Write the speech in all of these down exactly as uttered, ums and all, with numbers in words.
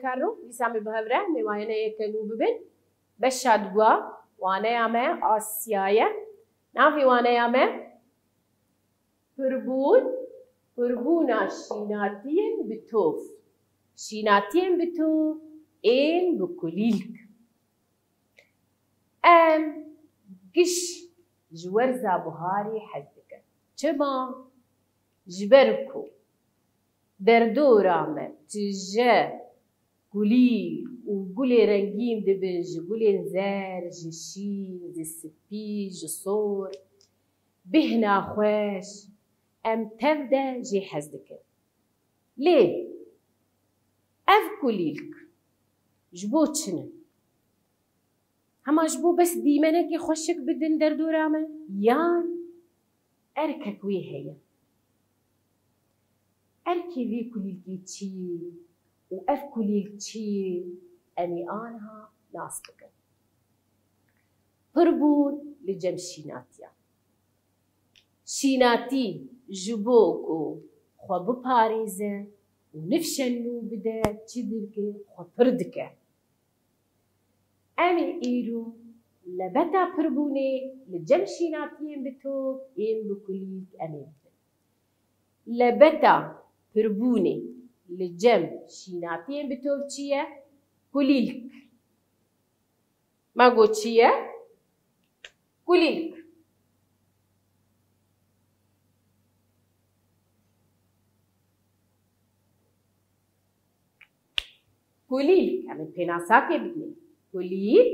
Karno, dîsa em ê bi hev re mêvanê yeke nû bibin. Beşa dua, waneya me Asya ye. Navê waneya me Pirbûn, pirbûna şînatiyên bi tov. Şînatiyên bi tov ên bi kulîlk. Em giş ji werza buharê hez dikin. Çima? Ji ber ku derdora me tije kulîlk û gulê rengîn dibin, ji gulên zer, ji şîn, ji spî, ji sor, bêhna xweş, em tev de jê hez dikin. Lê ev kulîlk ji bo çi ne? Hema ji bo bes dîmenekê xweşik bidin derdora me? Yan erkek wê heye? Erkê vê kulîlkê çi ye û ev kulîlk çi ye? Em ê aniha nas bikin. Pirbûn li cem şînatiya. Şînatî ji bo ku xwe biparêze û nifşe nû bide, çi dike? Xwe pir dike. Em ê îro lebeta pirbûnê li cem şînatiyên bi tov ên bi kulîlk em ê bibin. Lebeta pirbûnê li cem şînatiyên bi tov çi ye? Kulîlk. Me got çi ye? Kulîlk. Kulîlk, em ê pênasakê bidinê. Kulîlk,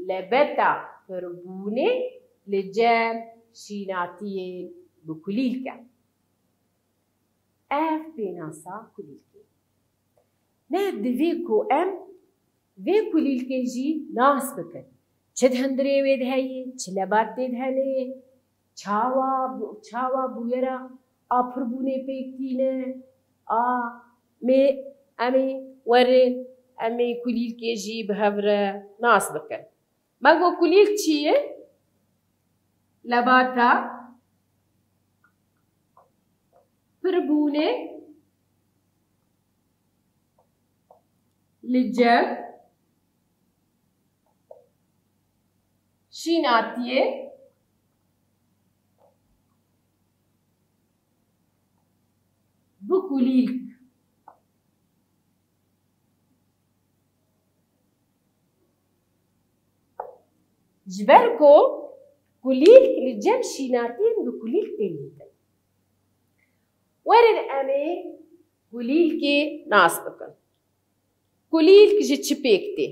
lebeta pirbûnê li cem şînatiyên bi kulîlk e. Ev pênasa kulîlkê. Ne divê ku em vê kulîlkê jî nas bikin. Çi di hundirê wê de heye, çi lebat tê de hene, çawa, çawa bûyera a pirbûnê pêk tîne, a mê, em ê werin, em ê kulîlkê jî bi hev re nas bikin. Me got kulîlk çi ye? Lebata pirbûnê li cem şînatiyê bi kulîlk. Ji ber ku kulîlk li cem şînatiyên bi kulîlk tên dîtin. Werin em ê kulîlkê nas bikin. Kulîlk ji çi pêk tê?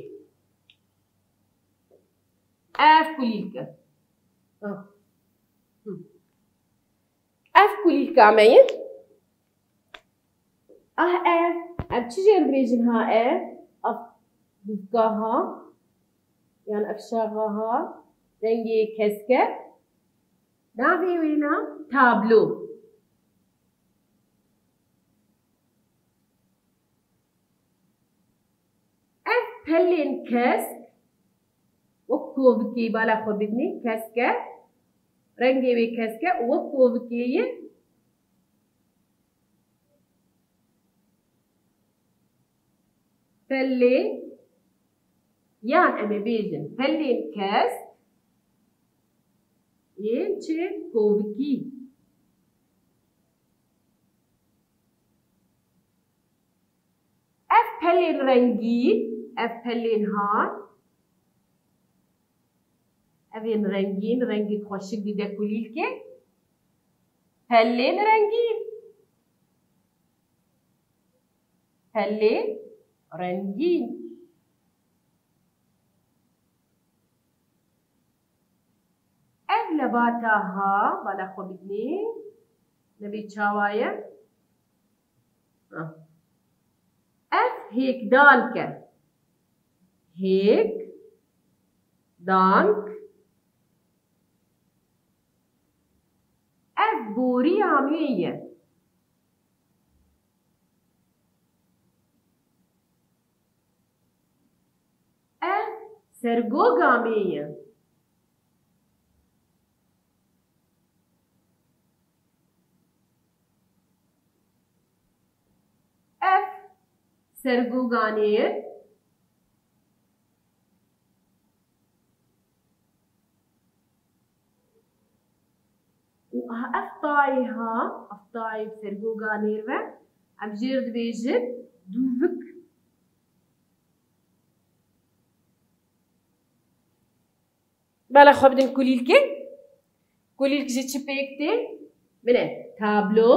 Ev kulîlk e. Ah. Hı. Ev kulîlka me ye. Ah, ev. Em çi jê re dibêjin ha ev? Ev dûvka ha. Yan ev şaxa ha. Rengê kesk e. Navê wê ne? Tablo. Ev pelên kesk wek kovikê bala xwe bidinê, kesk e, rengê wê kesk e û wek kovikê ye. Pelên, yan em ê bêjin pelên kesk yên çi? Kovikî. Ev pelên rengîn, ev pelên han. Ev ên rengîn, rengek xweşik dide kulîlkê. Pelên rengîn. Pelên rengîn. Ev lebata ha, bala xwe bidinê. Nebê çawa ye? Ha. Ev hêkdank e. Hêk, dank. Ev boriya me ye. Ev sergoga me ye. Ev sergoga nêr. Û ev tayê ha, ev tayê sergoga nêr ve, em jê re dibêjin dûvik. Bala xwe bidin kulîlkê. Kulîlk ji çi pêk tê? Bine, tablo,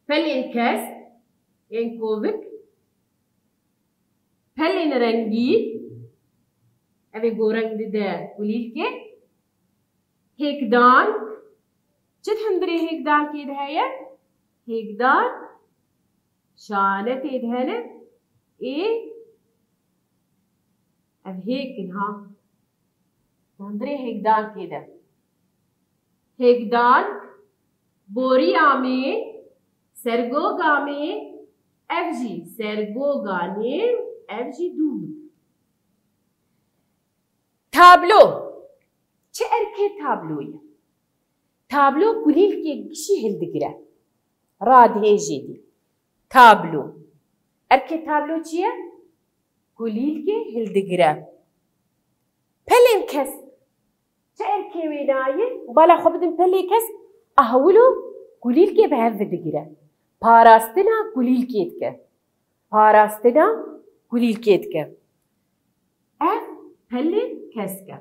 pelên kesk yên kovik, pelên rengîn, ev ê goreng dide kulîlkê, hêkdank, çi di hundirê hêkdankê de heye? Hêkdank, şane tê de hene, ê, ev hêk in ha. Hundirê hêkdankê de. Hêkdank, boriya mê, sergoga mê, ev jî sergoga nêr, ev jî dûvik. Tablo. Çi erkê tablo ye? Tablo kulîlkê gişî hildigire. Radihêjê dî. Tablo. Erkê tablo çi ye? Kulîlkê hildigire. Pelên kesk. Çi erkê wê nayê? Bala xwe bidin pelê kesk. Ahwilo kulîlkê bi hev digire. Parastina kulîlkê dike. Parastina kulîlkê dike. Ev pelên kesk e.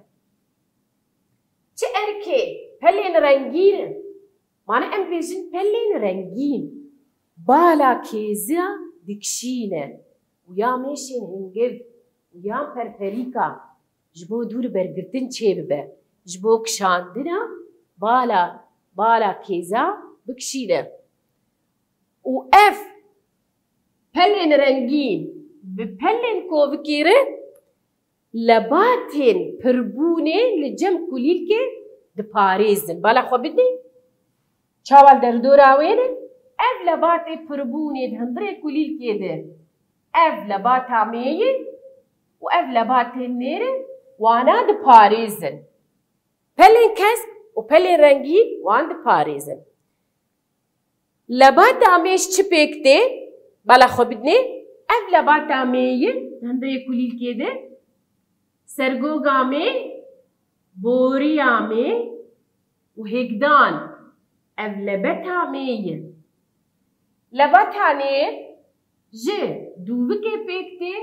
Çi erkê pelên rengîn in? Mane em bêjin pelên rengîn. Bala kêza dikişîne û ya mêşên hingiv û ya perperîka ji bo dûr bergirtin çêbibe. Ji bo kişandina bala, bala kêza bikişîne. Û ev pelên rengîn bi pelên kovikê re lebatên pirbûnê li cem kulîlkê diparêzin. Bala xwe bidî, çawa li derdora wê ne? Ev lebatê pirbûnê di hundirê kulîlkê de, ev lebata mê ye û ev lebatên nêr e, wana diparêzin. Pelên kesk û pelên rengîn wan diparêzin. Lebata mê ji çi pêk tê? Bala xwe bidinê. Ev lebata mê ye, di hundirê kulîlkê de. Sergoga mê, boriya mê û hêkdan. Ev lebeta mê ye. Lebata nêr ji dûvikê pêk tê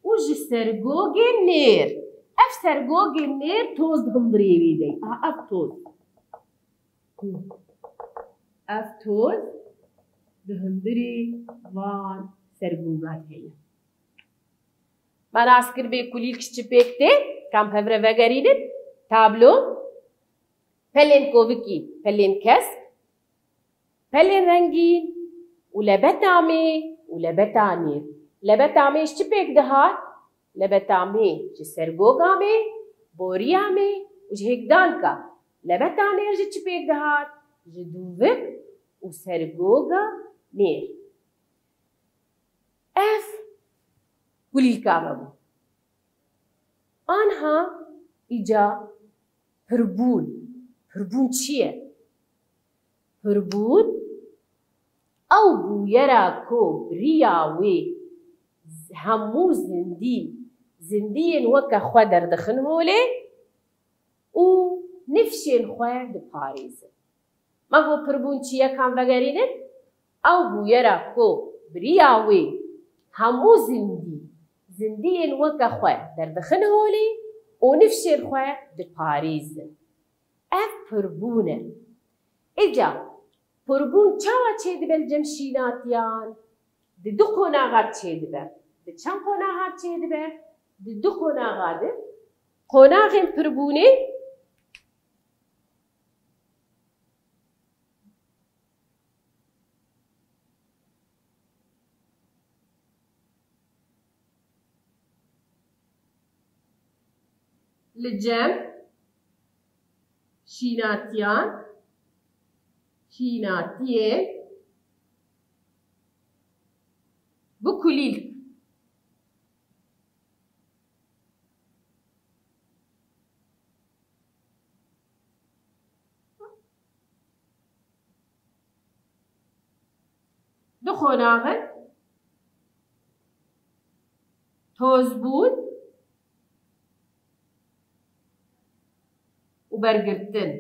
û ji sergogê nêr. Ev sergogê nêr toz di hundirê wê de ye. Aha, ev toz. Ev toz di hundirê van sergogan heye. Me nas kir bê kulîlk ji çi pêk tê, kam hev re vegerînin. Tablo, pelên kovikî, pelên kesk, pelên rengîn û lebeta mê û lebeta nêr. Lebeta mê ji çi pêk dihat? Lebeta mê ji sergoga mê, boriya mê û ji hêkdanka. Lebeta nêr ji çi pêk dihat? Ji dûvik û sergoga nêr. Ev kulîlka me bû. Anha îca pirbûn. Pirbûn çi ye? Pirbûn ew bûyera ku bi riya wê hemû zindî, zindiyên weke xwe derdixin holê û nifşên xwe diparêzin. Me got pirbûn çi ye, kam vegerînin? Ew bûyera ku bi riya wê hemû zindî, zindiyên weke xwe derdixin holê û nifşên xwe diparêzin. Ev pirbûn e. Îca pirbûn çawa çêdibe li cem şînatiyan? Di du qonaxa çêdibe. Di çend qonaxa çêdibe? Di du qonaxa de. Qonaxên pirbûnê li cem şînatiyan, şînatiyê bi kulîlk. Du qonax in. Tozbûn û bergirtin.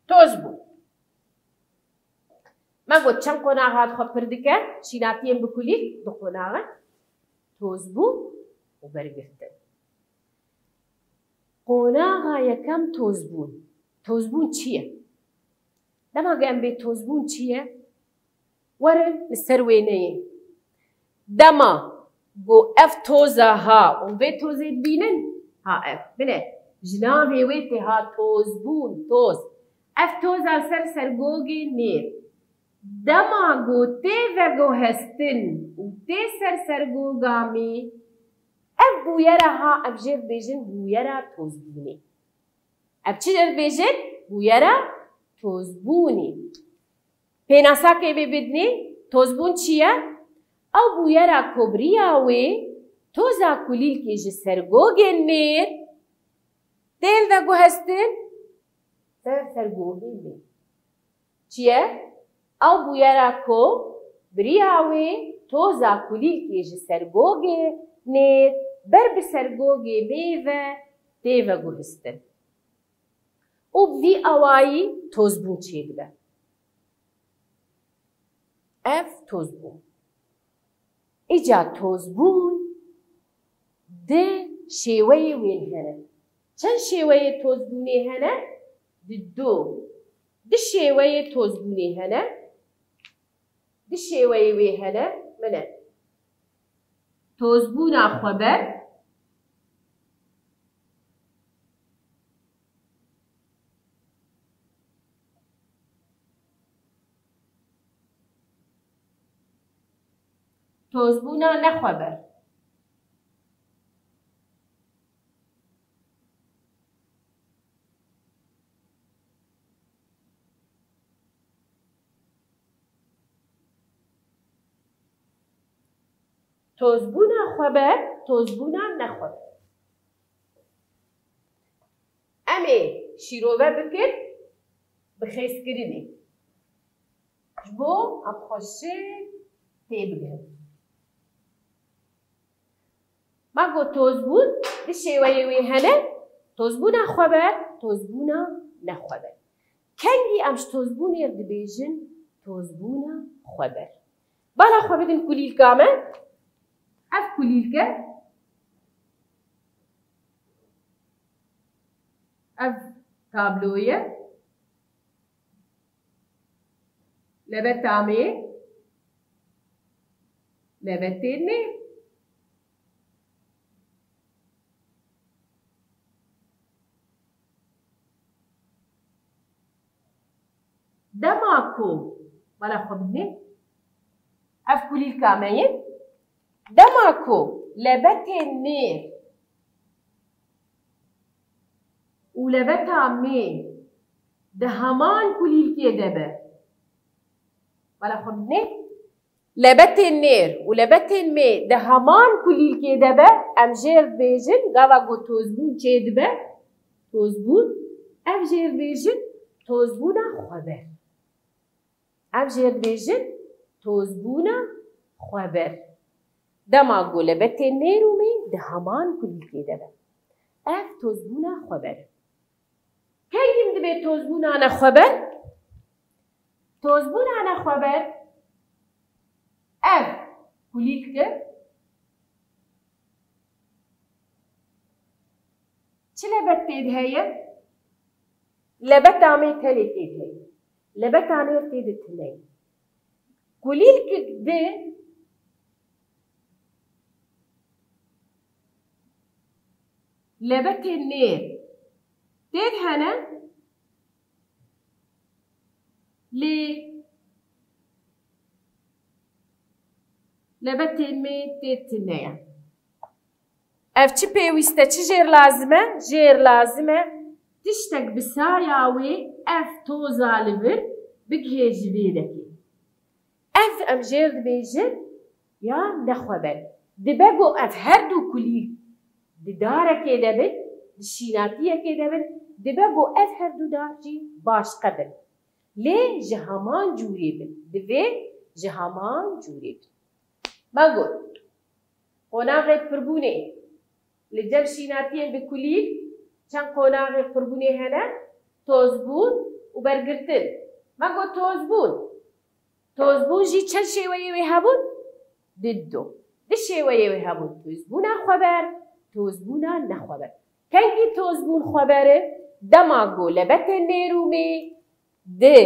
Tozbûn. Me got çend qonaxa xwe pir dike, şînatiyên bi kulîlk du qonax e. Tozbûn û bergirtin. Qonaxa yekem tozbûn. Tozbûn çi ye? Dema ku em bê tozbûn çi ye? Werin li ser wêneyê. Dema ku ev toza ha, hûn vê tozê dibînin, ha ev, bine, ji navê wê tê ha tozbûn, toz. Ev toza ser sergogê nêr. Dema ku tê veguhestin û tê ser sergoga mê, ev bûyera ha, ev jê dibêjin bûyera tozbûnê. Ev çi dibêjin? Bûyera tozbûnê. Pênasakê vê bidinê, tozbûn çi ye? Ew bûyera ku bi riya wê toza kulîlkê ji sergogên nêr tên veguhestin ser sergogên mê. Çi ye? Ew bûyera ku bi riya wê toza kulîlkê ji sergogê nêr ber bi sergogê mê ve tê veguhistin. Û bi vî awayî tozbûn çêdibe. Ev tozbûn. Îca tozbûn di şêweyê wê hene. Çend şêweyê tozbûnê hene? Di du. Di şêweyê tozbûnê hene. Di şêweyê wê hene, min e. Tozbûna xweber. Tozbûna nexweber. Tozbûna xweber, tozbûna nexweber. Em ê şîrove bikin bi xêzkirinê. Ji bo em xweşik têbigirin. Ma got tozbûn di şêweyê wê hene, tozbûna xweber, tozbûna nexweber. Kengî em ji tozbûnê re dibêjin tozbûna xweber? Bala xwe bidin kulîlka me. Ev kulîlk e. Ev tablo ye. Lebeta mê, lebetên mê. Dema ku, bala xwe bidinê, ev kulîlka me ye. Dema ku lebetên nêr û lebeta mê di heman kulîlkê de be. Bala xwe bidinê. Lebetên nêr û lebetên mê di heman kulîlkê de be, em jê re dibêjin, gava ku tozbûn çêdibe, tozbûn, ev jê re dibêjin tozbûna xweber. Ev jê re dibêjin tozbûna xweber. Dema ku lebetên nêr û mê di heman kulîlkê de be. Ev tozbûna xweber e. Kengî em dibê tozbûna nexweber? Tozbûna nexweber ev kulîlk e. Çi lebet tê de heye? Lebeta mê tenê tê de heye. Lebeta nêr tê de tune ye. Kulîlkek di lebetên nêr tê de hene, lê lebetên mê tê tune ye. Ev çi pêwîst e, çi jêr lazim e? Jêr lazim e tiştek bi saya wê ev toza li vir bigihê ji vê dekê. Ev em jêr dibêjin ya nexweber. Dibe ku ev her du kulîlk di darekê de bin, di şînatiyekê de bin, Dibe ku ev herdu da jî başqe bin. Lê ji heman cûrê bin. Divê ji heman cûrê bin. Me got, qonaxê pirbûnê li cem şînatiyên bi kulîl çend qonaxê pirbûnê hene? Tozbûn û bergirtin. Me got tozbûn. Tozbûn jî çend şêweyê wê hebûn? Dido. Di şêweyê wê hebûn. Tozbûna xweber, tozbûna nexweber. Kengî tozbûn xweber e? Dema ku lebetên nêr û mê di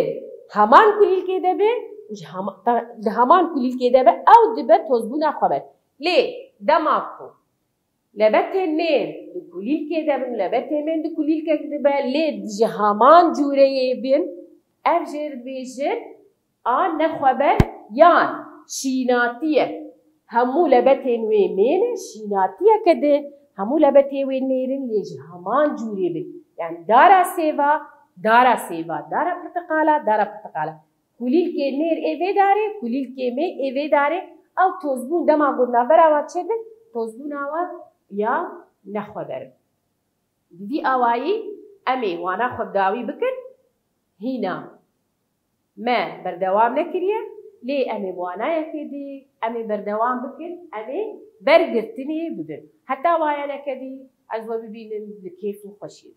heman kulîlkê de be, ji hema-, di heman kulîlkê de be, ew dibe tozbûna xweber. Lê dema ku lebetên nêr di kulîlkê de bin, lebetên mê di kulîlkek de be, lê ji heman cûreyê bin, ev jê dibêjin a nexweber yan şînatiyek. Hemû lebetên wê mê ne, şînatiyeke di hemû lebetê wê nêr in lê ji heman cûrê bin. Yani dara sêva, dara sêva, dara pirtiqala, dara pirtiqala. Kulîlkê nêr ê vê darê, kulîlkê mê ê vê darê, ew tozbûn dema ku di navbera wan çêdibin, tozbûna wan ya nexweber in. Bi vî awayî em ê wana xwe bi dawî bikin, hîna me berdewam nekiriye, lê em ê wanayekê dî, em ê berdewam bikin, em ê bergirtinê bibin. Heta wayaneke dî ez we bibînim li kêf û xweşiyê.